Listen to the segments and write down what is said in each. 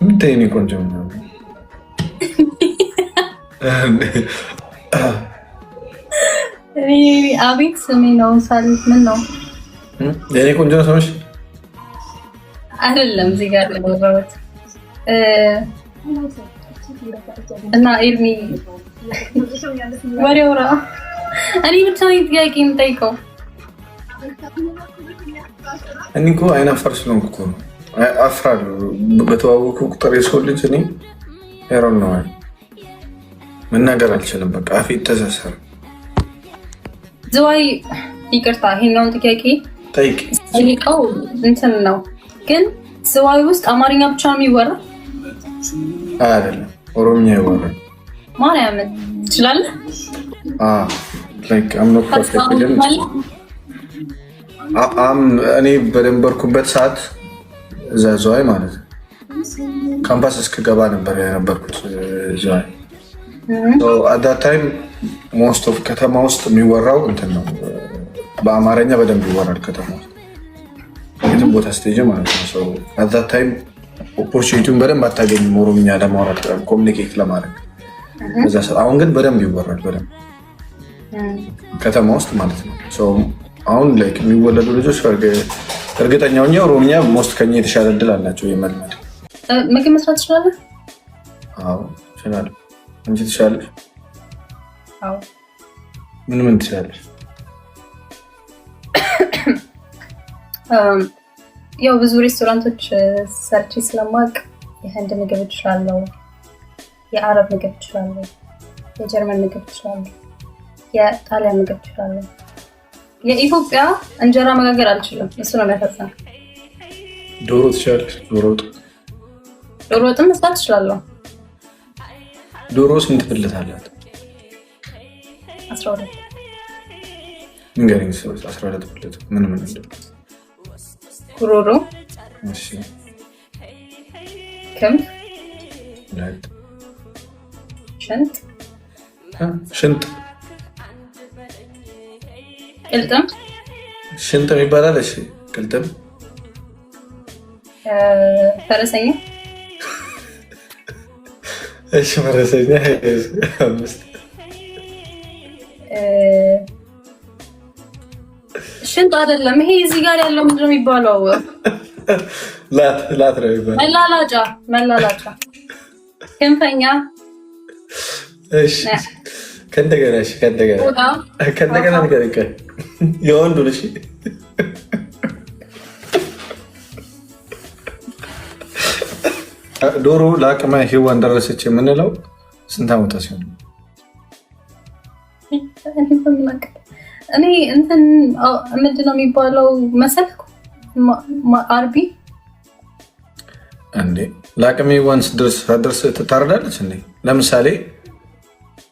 ምታይ የእኔ ቆንጆ ምናምን። አቤት ስሜ ነው ሳል ምን ነው? የእኔ ቆንጆ ነው ስምሽ? አይደለም፣ እዚህ ጋር ለወራሁት እና ኤርሚ ወሬ አውራ። እኔ ብቻ ነኝ ጥያቄ የምጠይቀው። እኔ እኮ አይናፋር ስለሆንኩ እኮ ነው። አፍራለሁ። በተዋወኩ ቁጥር የሰው ልጅ እኔ ሄሮን ነው መናገር አልችልም። በቃ አፌ ተሳሰረ። ዝዋይ ይቅርታ፣ ይሄኛውን ጥያቄ ጠይቅ። ጠይቀው እንትን ነው ግን ዝዋይ ውስጥ አማርኛ ብቻ ነው የሚወራ? አይደለም፣ ኦሮምኛ ይወራል። ማርያምን ትችላለህ? Like I'm not perfect ግን እኔ በደንበርኩበት ሰዓት እዛ ዝዋይ ማለት ነው ካምፓስ እስክገባ ነበር የነበርኩት ዝዋይ። At that time most of ከተማ ውስጥ የሚወራው እንትን ነው፣ በአማርኛ በደንብ ይወራል ከተማ ውስጥ የትም ቦታ ስትሄጂ ማለት ነው። At that time opportunity ውን በደንብ አታገኝም ኦሮምኛ ለማውራት፣ communicate ለማድረግ በዛ ሰዓት። አሁን ግን በደንብ ይወራል፣ በደንብ ከተማ ውስጥ ማለት ነው። አሁን like የሚወለዱ ልጆች እርግጠኛ ሆኜ ኦሮምኛ most ከኛ የተሻለ እድል አላቸው የመልመድ። ምግብ መስራት ትችላለህ? አዎ እችላለሁ። አንቺ ትችላለሽ? አዎ። ምን ምን ትችላለሽ? ያው ብዙ ሬስቶራንቶች ሰርቼ ስለማውቅ የህንድ ምግብ እችላለሁ፣ የአረብ ምግብ እችላለሁ፣ የጀርመን ምግብ እችላለሁ፣ የጣሊያን ምግብ እችላለሁ። የኢትዮጵያ እንጀራ መጋገር አልችልም። እሱ ነው የሚያሳዝነው። ዶሮ ትችላለሽ? ዶሮ ወጥ? ዶሮ ወጥም መስራት እችላለሁ። ዶሮ ስንት ብልት አላት? 12። ንገሪኝ። 12 ብልት ምን ምን እንደ ጉሮሮ፣ እሺ፣ ክንፍ፣ ሁለት፣ ሽንጥ፣ ሽንጥ፣ ቅልጥም፣ ሽንጥም ይባላል። እሺ፣ ቅልጥም፣ ፈረሰኛ፣ እሺ፣ ፈረሰኛ አምስት፣ ሽንጥ አይደለም ይሄ እዚህ ጋር ያለው ምንድን ነው የሚባለው? ላት ላት ነው የሚባለው። መላላጫ፣ መላላጫ፣ ክንፈኛ፣ እሺ፣ ከእንደገና፣ እሺ፣ ከእንደገና ቆዳ፣ ከእንደገና ንገሪኝ። ቆይ የወንዱን እሺ። ዶሮ ለአቅመ ሔዋን ደረሰች የምንለው ስንት ዓመቷ ሲሆን? እኔ እንትን ምንድን ነው የሚባለው መሰልኩ አርቢ። እንዴ፣ ለአቅመ ሔዋን ስትደርስ ትታረዳለች እንዴ? ለምሳሌ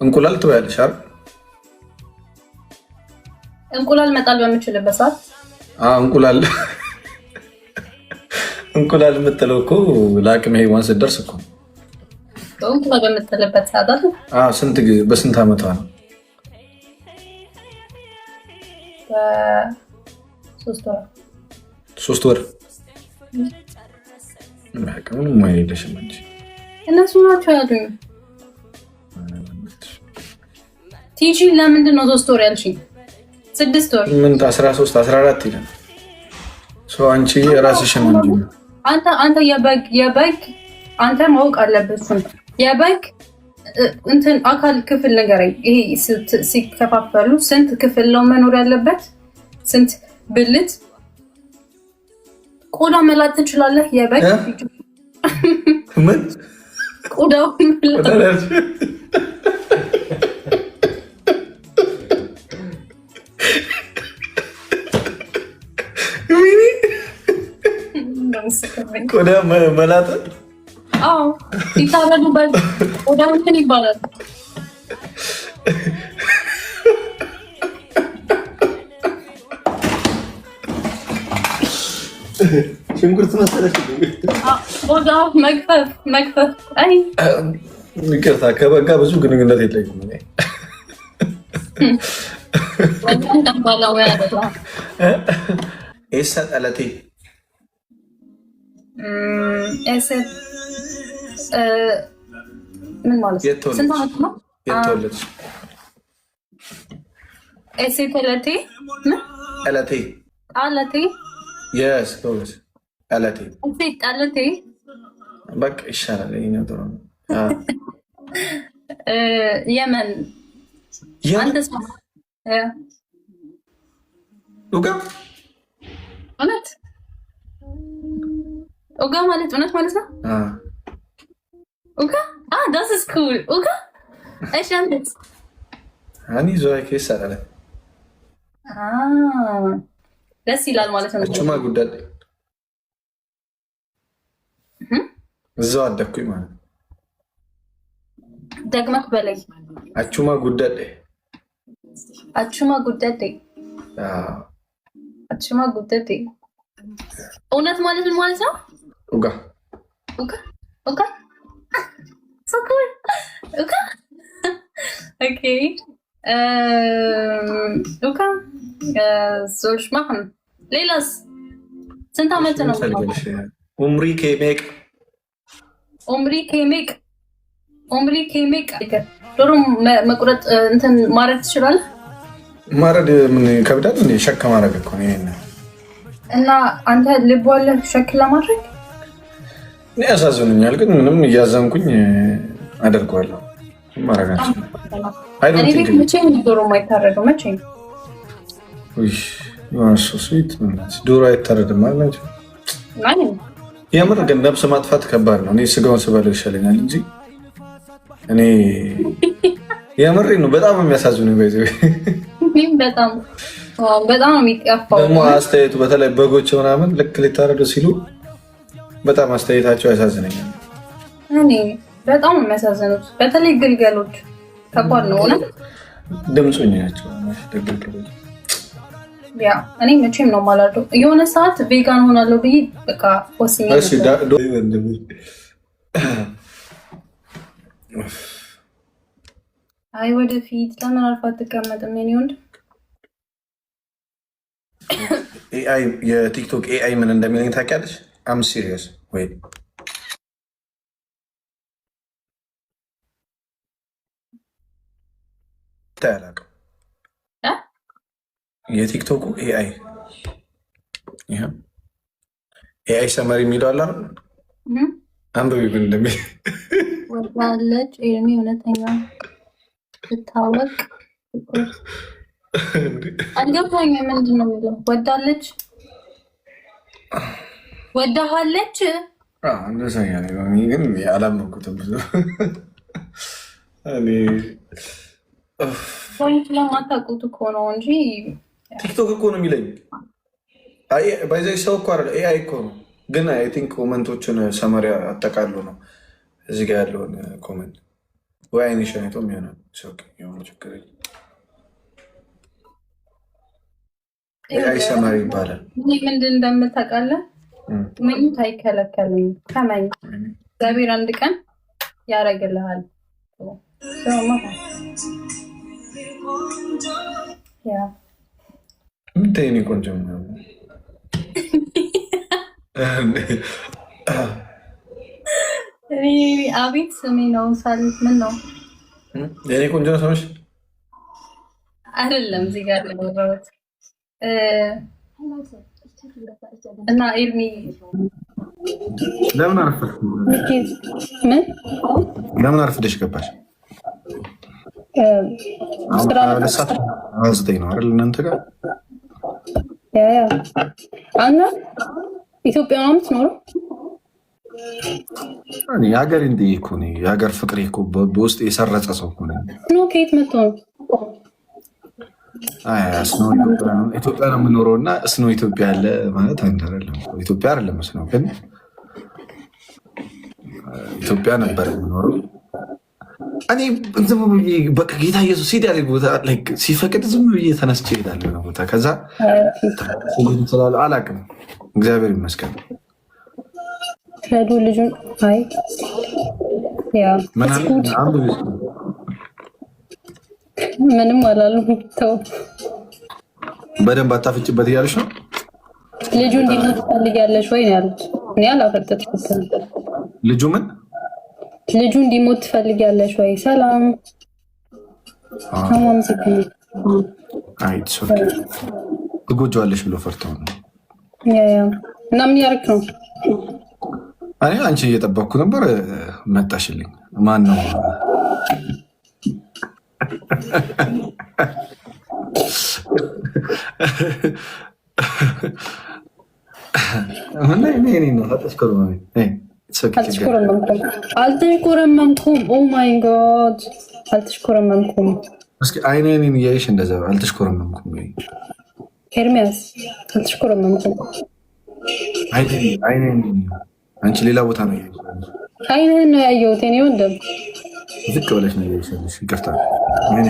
እንቁላል ትበያለሽ አይደል? እንቁላል መጣል በምችልበት ሰዓት። አዎ፣ እንቁላል የምትለው እኮ ለአቅመ ሔዋን ስትደርስ እኮ። እንቁላል በምጥልበት ሰዓት አይደል? አዎ፣ ስንት ጊዜ በስንት ዓመቷ ነው? በ3 ወር። 3 ወር። በቃ ምንም ሙያ የለሽም አንቺ። እነሱ ናቸው ያሉኝ። ቲጂ ለምንድን ነው 3 ወር ያልሽኝ? 6 ወር። 8፣ 13፣ 14 ይላል። ሰው አንቺ ራስሽን እንጂ አንተ የበግ አንተ ማወቅ አለብህ። እሱን የበግ እንትን አካል ክፍል ንገረኝ። ይሄ ሲከፋፈሉ ስንት ክፍል ነው መኖር ያለበት? ስንት ብልት? ቆዳ መላጥ ትችላለህ? የበግ ምን? ቆዳው መላጥ። ቆዳ መላጥ። አዎ፣ ሲታረዱ በግ ቆዳ እንትን ይባላል። ሽንኩርት መሰለሽ። ቆዳ መግፈፍ፣ መግፈፍ። አይ። ይቅርታ፣ ከበግ ጋር ብዙ ግንኙነት የለኝም እኔ። በጣም ባለሙያ አይደለም። Eessa dhalatte? Eessa ምን ማለት ነው? የት ተወለድሽ? ስንት ዓመት ነው? የት ተወለድሽ? Eessa dhalatte? ምን? Dhalatte. Dhalatte? Yes, ጎበዝ። Dhalatte. Eessa dhalatte? በቃ ይሻላል። ይኸኛው ጥሩ ነው። የመን። የመን? አንተስ? Dhugaa? እውነት። Dhugaa ማለት እውነት ማለት ነው። Dhugaa, das ist cool. Dhugaa። እሺ፣ አንተስ? Ani Zuway keessa dhala. ደስ ይላል ማለት ነው። Achuma guddadhe. እዛው አደግኩኝ ማለት ነው። ደግመህ በላይ። Achuma guddadhe. Achuma guddadhe. Achuma guddadhe። እውነት ማለት ምን ማለት ነው? Dhugaa. Dhugaa, dhugaa, so cool. Dhugaa, okay. Dhugaa soll ich machen? ሌላስ? ስንት ዓመት ነው? Umrii kee meeqa? Umrii kee meeqa? Umrii kee meeqa? ዶሮ መቁረጥ እንትን ማረድ ትችላለህ? ማረድ ምን ይከብዳል እንዴ? ሸክ ማድረግ እኮ ነው። ይሄን እና አንተ ልብ አለህ ሸክ ለማድረግ? እኔ ያሳዝኑኛል፣ ግን ምንም እያዘንኩኝ አደርገዋለሁ። ማረጋቸው እኔ ቤት መቼም ዶሮ የማይታረደው መቼም። Sweet ዶሮ አይታረድም ማለት የምር ግን ነብስ ማጥፋት ከባድ ነው። እኔ ስጋውን ስበለው ይሻለኛል እንጂ እኔ የምሬ ነው። በጣም የሚያሳዝኑ በጣም በጣም ነው የሚጠፋው። ደግሞ አስተያየቱ በተለይ በጎች ምናምን ልክ ሊታረዱ ሲሉ በጣም አስተያየታቸው ያሳዝነኛል። እኔ በጣም ነው የሚያሳዝኑት። በተለይ ግልገሎች ከባድ ነው። እውነት። ድምፁኝ ናቸው። Yeah፣ እኔ መቼም ነው የማላርደው። የሆነ ሰዓት vegan ሆናለሁ ብዬ በቃ ወስኜ ነበር። አይ ወደፊት ለምን አልፎ አትቀመጥም የኔ ወንድ? AI የቲክቶክ AI ምን እንደሚለኝ ታውቂያለሽ? I'm serious ወይ አላውቅም። የቲክቶኩ AI summary የሚለው አለ አይደል? አንብቢ ምን እንደሚል። ወዳለች ኤርሚ እውነተኛ ብታወቅ አልገባኝም። ምንድን ነው የሚለው? ወዳለች፣ ወዳሃለች። እንደዛ ግን አላመንኩትም ብዙ እኔ። Point ስለማታውቁት እኮ ነው እንጂ። ቲክቶክ እኮ ነው የሚለኝ። By the way ሰው እኮ አይደል፣ AI እኮ ነው። ግን I think comment ኦችን summary አጠቃሉ ነው እዚህ ጋር ያለውን comment ወይ አይንሽን አይቶም ይሆናል። የሆነ ችግር የለም። AI summary ይባላል። እኔ ምንድን እንደምታውቃለህ? ምኞት አይከለከልም። ተመኝ፣ እግዚአብሔር አንድ ቀን ያደርግልሃል። Yeah. ምንድን የእኔ ቆንጆ ምናምን? እኔ አቤት ስሜ ነው ሳል ምን ነው? የእኔ ቆንጆ ነው ስምሽ? አይደለም፣ እዚህ ጋር ያወራሁት እና ኤርሚ ለምን አረፈድሽ? ምን? ለምን አርፍደሽ ገባሽ? ስራ። 2 ሰዓት 9 ነው አይደል እናንተ ጋር? Yeah፣ አንተ ኢትዮጵያ ነው የምትኖረው? የሀገር እንዲህ እኮ ነው። የሀገር ፍቅሬ እኮ በውስጥ የሰረጸ ሰው እኮ ነው። Snow ከየት መጥቶ ነው? Snow ኢትዮጵያ ነው የምኖረው እና snow ኢትዮጵያ አለ ማለት አንድ አይደለም። ኢትዮጵያ አይደለም snow፣ ግን ኢትዮጵያ ነበር የምኖረው። እኔ ዝም ብዬ በቃ ጌታ ኢየሱስ ሂድ ያለኝ ቦታ ሲፈቅድ ዝም ብዬ ተነስቼ እሄዳለሁ የሆነ ቦታ። ከዛ ስላለ አላውቅም። እግዚአብሔር ይመስገን። ረዱ ልጁን። አይ yeah። ምን አለ? አንብቢ እስኪ። ምንም አላሉም። ተው። በደንብ አታፍጭበት እያለች ነው። ልጁ እንዲሞት ትፈልጊያለሽ ወይ ነው ያሉት። እኔ አላፈጠጥኩትም። ልጁ ምን? ልጁ እንዲሞት ትፈልጊያለሽ ወይ? ሰላም። አመሰግናለሁ። አይ፣ it's okay። ትጎጂዋለሽ ብሎ ፈርተው ነው። Yeah። እና ምን ያደርግ ነው? እኔ አንቺ እየጠበቅኩ ነበር፣ መጣሽልኝ። ማን ነው? ነው? አልተሽኮረመምኩም፣ አልተሽኮረመምኩም። Oh my God፣ አልተሽኮረመምኩም። እስኪ አይኔ አይኔን እያየሽ እንደዛ አልተሽኮረመምኩም። ኤርሚያስ፣ አልተሽኮረመምኩም። አይኔ፣ አንቺ ሌላ ቦታ ነው። አይንህን ነው ያየሁት የኔ ወንድም። ዝቅ ብለሽ ነው እያየሽ። ይቅርታ፣ አይኔ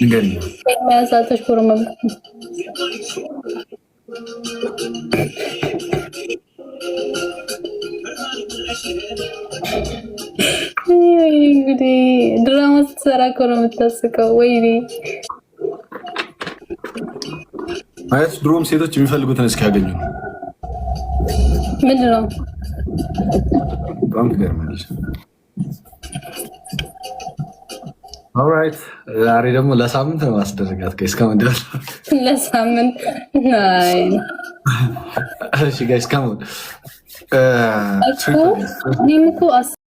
ንገሪኝ። ኤርሚያስ፣ አልተሽኮረመምኩም። እንግዲህ ድራማ ስትሰራ እኮ ነው የምታስቀው። ወይኔ። ማለት ድሮም ሴቶች የሚፈልጉትን እስኪያገኙ ነው። ምንድን ነው? በጣም ትገርማለች። Alright፣ ዛሬ ደግሞ ለሳምንት ነው ማስደረጋት። Guys, come on. ለሳምንት? ናይ። እሺ guys, come on. እኔም እኮ